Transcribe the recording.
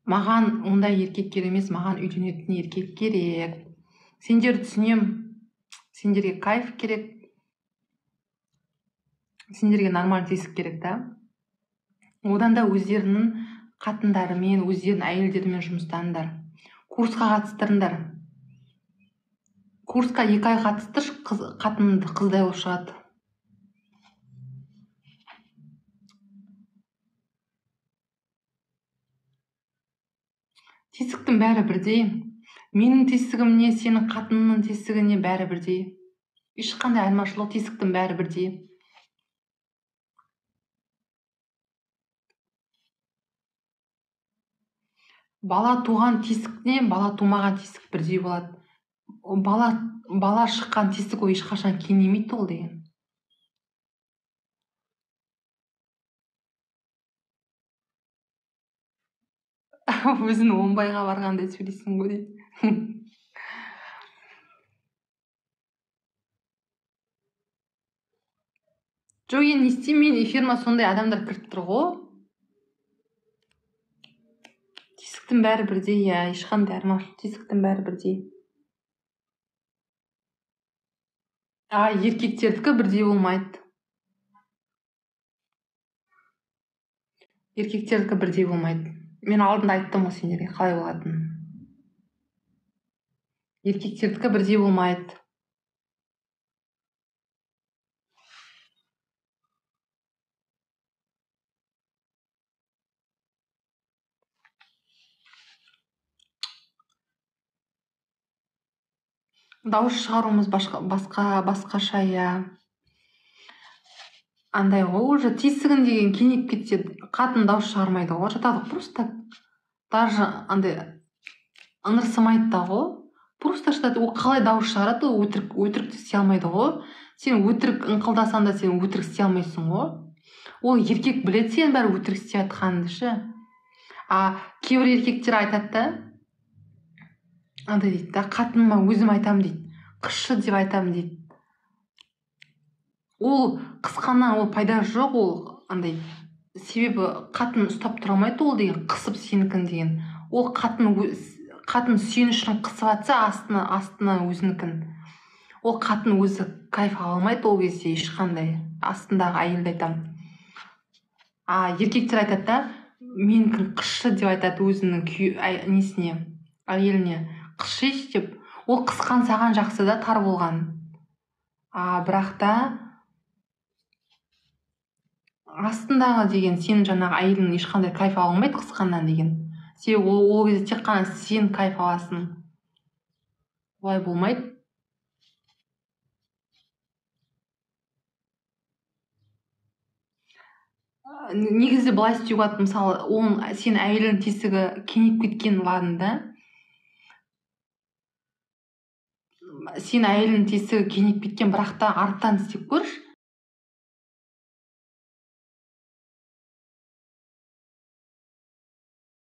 Маған ондай еркек керек емес, маған үйленетін еркек керек. Сендер түсінем, сендерге кайф керек, сендерге нормаль тесік керек та. Одан да өздерінің қатындарымен, өздерінің әйелдерімен жұмыстаныңдар. Курсқа қатыстырыңдар. Курсқа 2 ай қатыстыршы, қатынды қыздай болып шығады. Тесіктің бәрі бірдей. Менің тесігімне, сенің қатыныңның тесігіне бәрі бірдей. Ешқандай айырмашылық, тесіктің бәрі бірдей. Бала туған тесіктен бала тумаған тесік бірдей болады. Бала шыққан тесік ол ешқашан кеңеймейді ол деген. Өзің оңбайға барғандай сөйлейсің ғой дейді. Жоқ, енді не істеймін, мен эфиріме сондай адамдар кіріп тұр ғой. Тесіктің бәрі бірдей, иә, ешқандай айырмашылық, тесіктің бәрі бірдей. А еркектердікі бірдей болмайды. Еркектердікі бірдей болмайды. Мен алдында айттым ғой сендерге қалай болатынын. Еркектердікі бірдей болмайды. Дауыс шығаруымыз басқаша, иә. Андай ғой, уже тесігін деген кеңейіп кетсе, қатын дауыс шығармайды ғой, жатады просто. Даже андай ыңырсымайды да ғой. Просто жатады. Ол қалай дауыс шығарады, ол өтірік те істей алмайды ғой. Сен өтірік ыңқылдасаң да сен өтірік істей алмайсың ғой. Ол еркек біледі сен бәрі өтірік істеп жатқаныңды ше. А кейбір еркектер айтады да, андай дейді да, қатыныма өзім айтам дейді, қысшы деп айтам дейді. Ол қысқаннан ол пайда жоқ, ол андай, себебі қатын ұстап тұра алмайды ол деген, қысып сенікін деген. Ол қатын сен үшін қысып атса, астына өзінікін. Ол қатын өзі кайф ала алмайды ол кезде ешқандай, астындағы әйелді айтам. А еркектер айтады да, менікін қысшы деп айтады өзінің несіне, әйеліне, қысшы деп. Ол қысқан саған жақсы да, тар болған. А бірақ та астындағы деген сен жаңағы әйелің ешқандай кайф ала алмайды қысқаннан деген. Себебі ол кезде тек қана сен кайф аласың. Олай болмайды. Негізі былай істеуге болады, мысалы, оның сен әйелің тесігі кеңейіп кеткен ладно да. Сен әйелің тесігі кеңейіп кеткен, бірақ та арттан істеп көрші.